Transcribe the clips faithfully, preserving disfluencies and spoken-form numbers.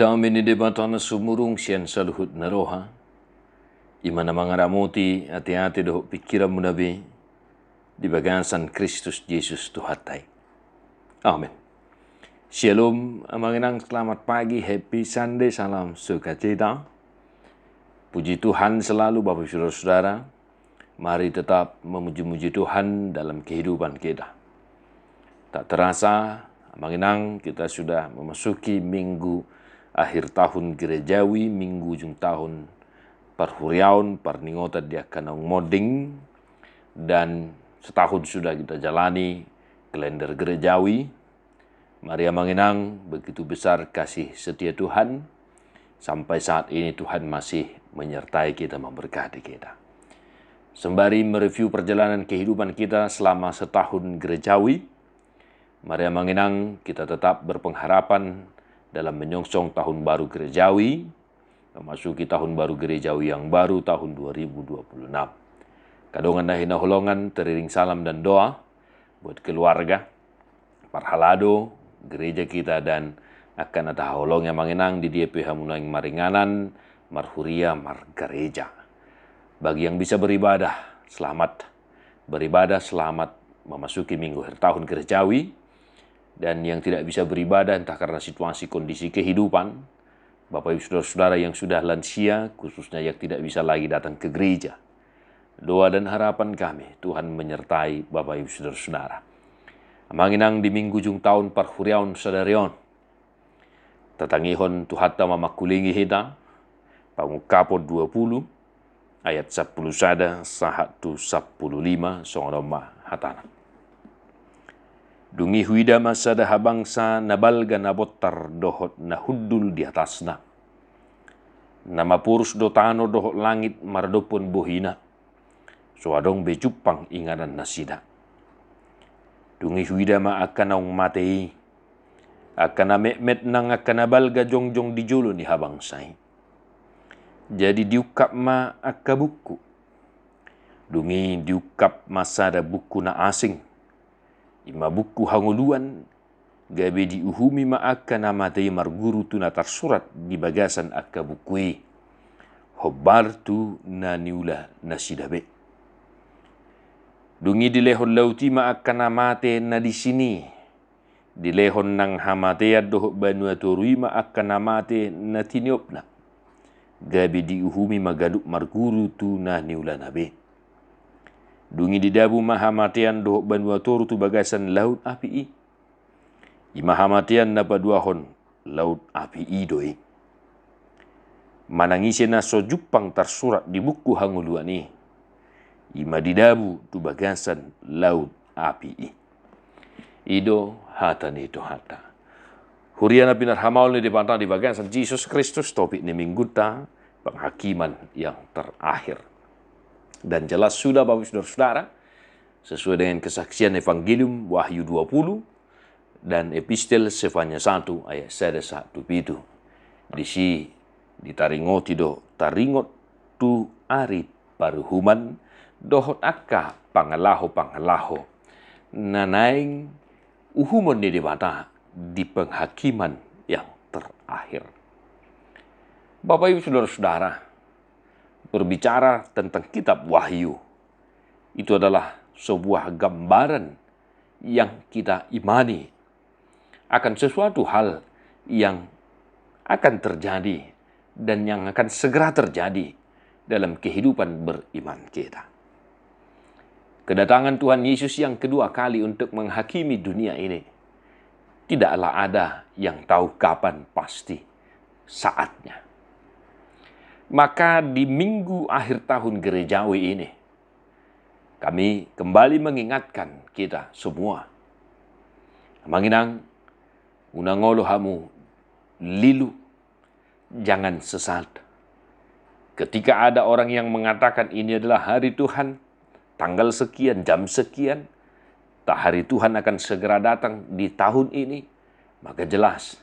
Dame ni Debata na sumurung sian saluhut na roha, i ma na mangaramoti ateate dohot pingkiranmuna be di bagasan Kristus Jesus Tuhanta i. Amen. Shalom, amang inang, selamat pagi, happy Sunday, salam sukacita. Puji Tuhan selalu, Bapak Ibu Saudara-saudara. Mari tetap memuji-muji Tuhan dalam kehidupan kita. Tak terasa, amang inang, kita sudah memasuki minggu akhir tahun gerejawi, minggu ujung tahun parhuriaon, parningotan di angka naung monding, dan setahun sudah kita jalani kalender gerejawi. Mari, amang inang, begitu besar kasih setia Tuhan, sampai saat ini Tuhan masih menyertai kita, memberkati kita. Sembari mereview perjalanan kehidupan kita selama setahun gerejawi, mari, amang inang, kita tetap berpengharapan dalam menyongsong tahun baru gerejawi, memasuki tahun baru gerejawi yang baru, tahun dua ribu dua puluh enam. Angka dongan na hinaholongan, teriring salam dan doa buat keluarga, parhalado, gereja kita, dan angka na tahaholongi, amang inang, di dia pe hamu naeng maringanan, marhuria, margareja. Bagi yang bisa beribadah, selamat beribadah, selamat memasuki minggu akhir tahun gerejawi. Dan yang tidak bisa beribadah, entah karena situasi kondisi kehidupan, Bapak Ibu Saudara-saudara yang sudah lansia, khususnya yang tidak bisa lagi datang ke gereja, doa dan harapan kami, Tuhan menyertai Bapak Ibu Saudara-saudara. Amang inang, di minggu ujung tahun parhuriaon sadari on, tatangihon Tuhanta ma mangkulingi hita, Pangungkapon dua puluh, ayat sampulu sada sahat tu sampulu lima, songon on ma hatana. Dung i huida ma sada habangsa na balga, na bontar dohot na hundul di atasna. Na maporus do tano dohot langit maradophon bohina. So adong be jumpang inganan nasida. Dung i huida ma angka naung mate i, angka na metmet nang angka na balga jongjong di jolo ni habangsa i. Jadi diungkap ma angka buku. Dung i diungkap ma sada buku na asing, i ma buku hangoluan, gabe diuhumi ma angka na mate i marguru tu na tarsurat di bagasan angka buku i, hombar tu na niula nasida be. Dung i dilehon laut i ma angka na mate na disi i, dilehon nang hamatean dohot banua toru i ma angka na mate na tiniopna, gabe diuhumi ma ganup marguru tu na niulana be. Dung i didabu ma hamatean dohot banua toru tu bagasan laut api i. I ma hamatean na paduahon laut api i do i. Manang ise na so jumpang tarsurat di buku hangoluan i, i ma didabu tu bagasan laut api i. I do hata ni Tuhanta. Huria na pinarhamaol ni Debata di bagasan Jesus Kristus, topik ni minggunta, penghakiman yang terakhir. Dan jelas sudah, Bapak Saudara-saudara, sesuai dengan kesaksian Evangelium Wahyu dua puluh dan Epistel Sefanya satu ayat sada sahat tu pitu. Disi ditaringoti do taringot tu ari paruhuman dohot angka pangalaho-pangalaho na naeng uhumon ni Debata di penghakiman yang terakhir. Bapak Ibu Saudara-saudara, berbicara tentang kitab Wahyu, itu adalah sebuah gambaran yang kita imani akan sesuatu hal yang akan terjadi dan yang akan segera terjadi dalam kehidupan beriman kita. Kedatangan Tuhan Yesus yang kedua kali untuk menghakimi dunia ini, tidaklah ada yang tahu kapan pasti saatnya. Maka di minggu akhir tahun gerejawi ini, kami kembali mengingatkan kita semua. Amang inang, unang olo hamu lilu, jangan sesat. Ketika ada orang yang mengatakan ini adalah hari Tuhan, tanggal sekian, jam sekian, ta hari Tuhan akan segera datang di tahun ini, maka jelas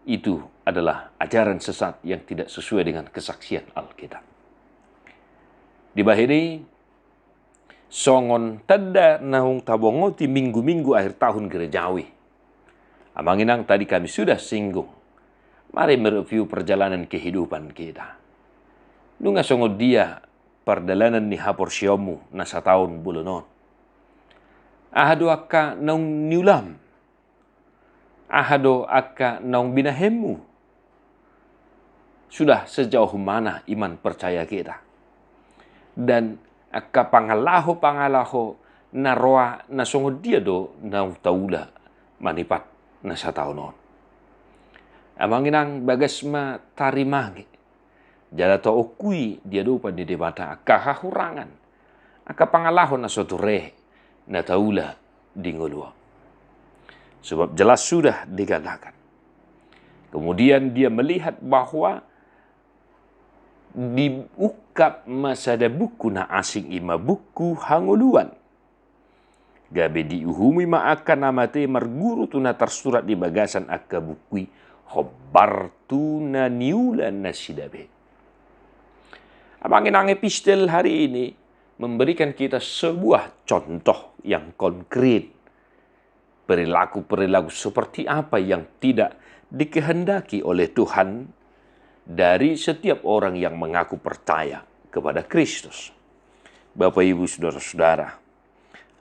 itu adalah ajaran sesat yang tidak sesuai dengan kesaksian Alkitab. Dibahen i, songon tanda naung tabongoti minggu-minggu akhir tahun gerejawi, amang inang, tadi kami sudah singgung, Mari mereview perjalanan kehidupan kita. Nunga songon dia pardalanan ni haporseaonmu na sataon bolon on? Aha do angka naung niulam? Aha do angka naung binahenmu? Sudah sejauh mana iman percaya kita? Dan angka pangalaho-pangalaho na roa na songon dia do naung taula manipat na sataon on? Amang inang, bagas ma tarimangi jala taongkui di adopan ni Debata angka hahurangan, angka pangalaho na so ture na taula di ngolu on. Sebab jelas sudah dikatakan. Kemudian dia melihat bahwa diungkap ma sada buku na asing, i ma buku hangoluan. Gabe diuhumi ma angka na mate marguru tu na tarsurat di bagasan angka buku i, hombar tu na niula nasida be. Amang inang, epistel hari ini memberikan kita sebuah contoh yang konkret. Perilaku-perilaku seperti apa yang tidak dikehendaki oleh Tuhan dari setiap orang yang mengaku percaya kepada Kristus? Bapak, Ibu, saudara-saudara,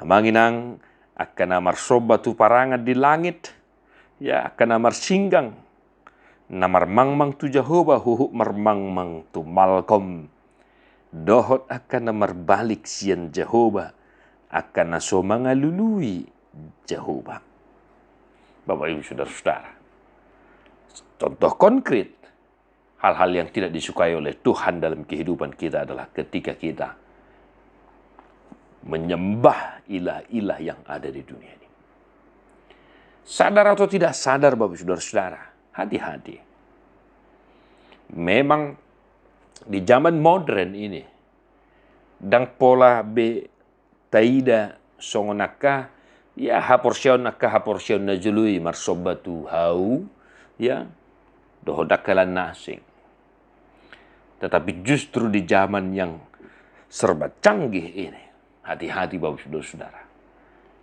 amang inang, angka na marsomba tu parangan di langit, ya, angka na marsinggang, na marmangmang tu Jahowa, huhut marmangmang tu Malkom, dohot angka na marbalik sian Jahowa, angka na so mangalului Jahowa. Bapak, Ibu, saudara-saudara, contoh konkret hal-hal yang tidak disukai oleh Tuhan dalam kehidupan kita adalah ketika kita menyembah ilah-ilah yang ada di dunia ini. Sadar atau tidak sadar, Bapak, saudara-saudara, hati-hati. Memang di zaman modern ini, ndang pola be taida songon angka, ya, haporseaon, angka haporseaon na jolo i marsomba tu hau, ya, dohot angka lan na asing. Tetapi justru di zaman yang serba canggih ini, hati-hati, Bapak, saudara-saudara.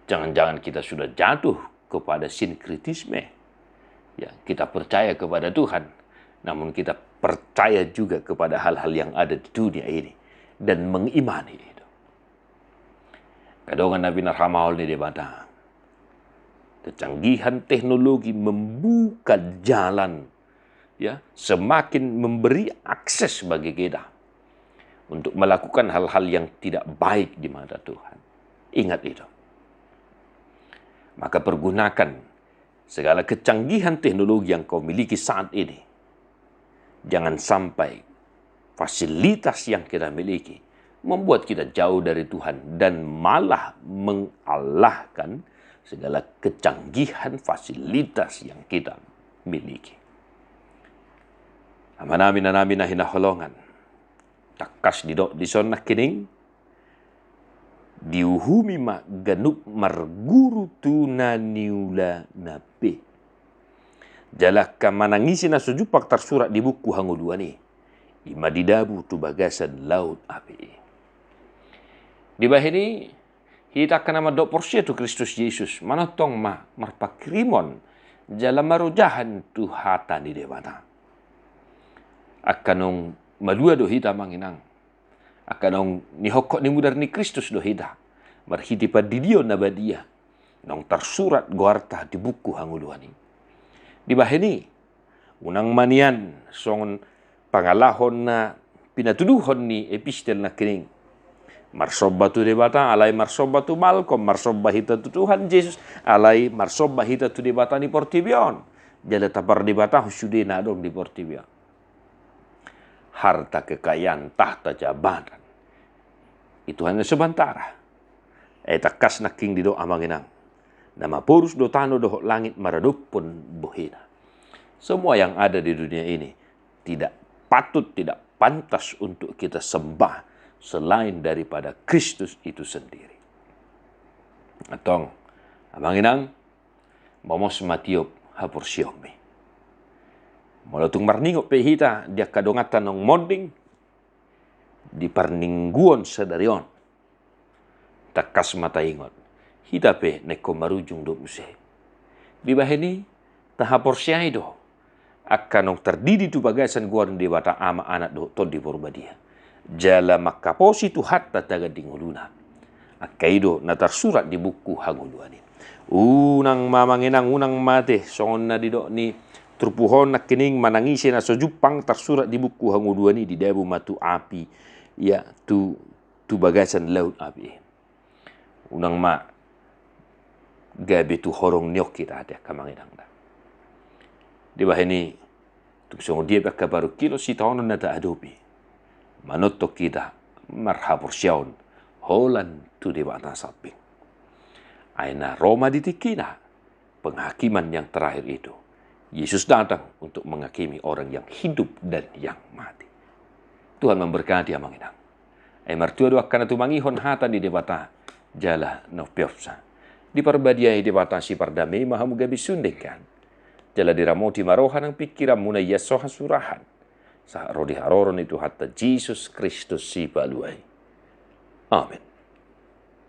Jangan-jangan kita sudah jatuh kepada sinkretisme. Ya, kita percaya kepada Tuhan, namun kita percaya juga kepada hal-hal yang ada di dunia ini dan mengimani itu. Angka dongan na pinarhamaol ni Debata, kecanggihan teknologi membuka jalan, ya, semakin memberi akses bagi kita untuk melakukan hal-hal yang tidak baik di mata Tuhan. Ingat itu. Maka pergunakan segala kecanggihan teknologi yang kau miliki saat ini. Jangan sampai fasilitas yang kita miliki membuat kita jauh dari Tuhan dan malah mengalahkan segala kecanggihan fasilitas yang kita miliki. Amanami, inanami na hinaholongan, tangkas didok dison nangkining, diuhumi ma ganup marguru tu na niulana be. Jala angka manangisi na so jumpang tarsurat di buku hangoluan i, i ma didabu tu bagasan laut api i. Dibahen i, hita angka na mandok porsea tu Kristus Jesus, manongtong ma, marpanghirimon jala marojahan tu hata ni Debata. Angka naung malua do hita, amang inang. Angka naung nihophop ni mudar ni Kristus do hita marhite pandidion na badia naung tarsurat goarta di buku hangoluan i. Dibahen i, unang ma nian songon pangalaho na pinatuduhon ni epistel nangkining. Marsomba tu Debata, alai marsomba tu Malkom, marsomba hita tu Tuhan Jesus, alai marsomba hita tu debata ni portibi on. Jala tapardebatahon sude na adong di portibi on. Harta kekayaan, tahta jabatan, itu hanya sementara. Eh, tangkas nangkin didok, amang inang, na maporus do tano dohot langit maradophon bohina. Semua yang ada di dunia ini tidak patut, tidak pantas untuk kita sembah selain daripada Kristus itu sendiri. Antong, amang inang, momos ma tiop haporseaonmi. Molo tung marningot pe hita di angka donganta naung monding di parmingguon sadari on, tangkas ma taingot, hita pe na ingkon marujung do muse. Dibahen i, tahaporseai do angka naung tardidi tu bagasan goar ni Debata Ama, Anak dohot Tondi Porbadia. Jala mangkaposi Tuhanta tagan di ngoluna. Angka i do na tarsurat di buku hangoluan i. Unang ma, amang inang, unang mate, songon na didok ni turpuk on nangkining, manang ise na so jumpang tarsurat di buku hangoluan i, didabu ma tu api, ia tu, tu bagasan laut api i. Unang ma gabe tu horong ni on hita, ate angka amang inang da. Dibahen i, tung songon dia pe angka parungkilon sitaonon na taadopi, manongtong hita marhaporseaon holan tu Debata sambing. Ai na ro ma di tingkina penghakiman yang terakhir itu. Yesus datang untuk menghakimi orang yang hidup dan yang mati. Tuhan memberkati, amang inang. Ai martua do angka na tumangihon hata ni Debata jala na umpeopsa. Diparbadiai Debata sipardame ma hamu gabe sundengan. Jala diramoti ma roha nang pingkiranmuna ia so hasurahan, sahat ro di haroro ni Tuhanta Jesus Kristus Sipalua i. Amen.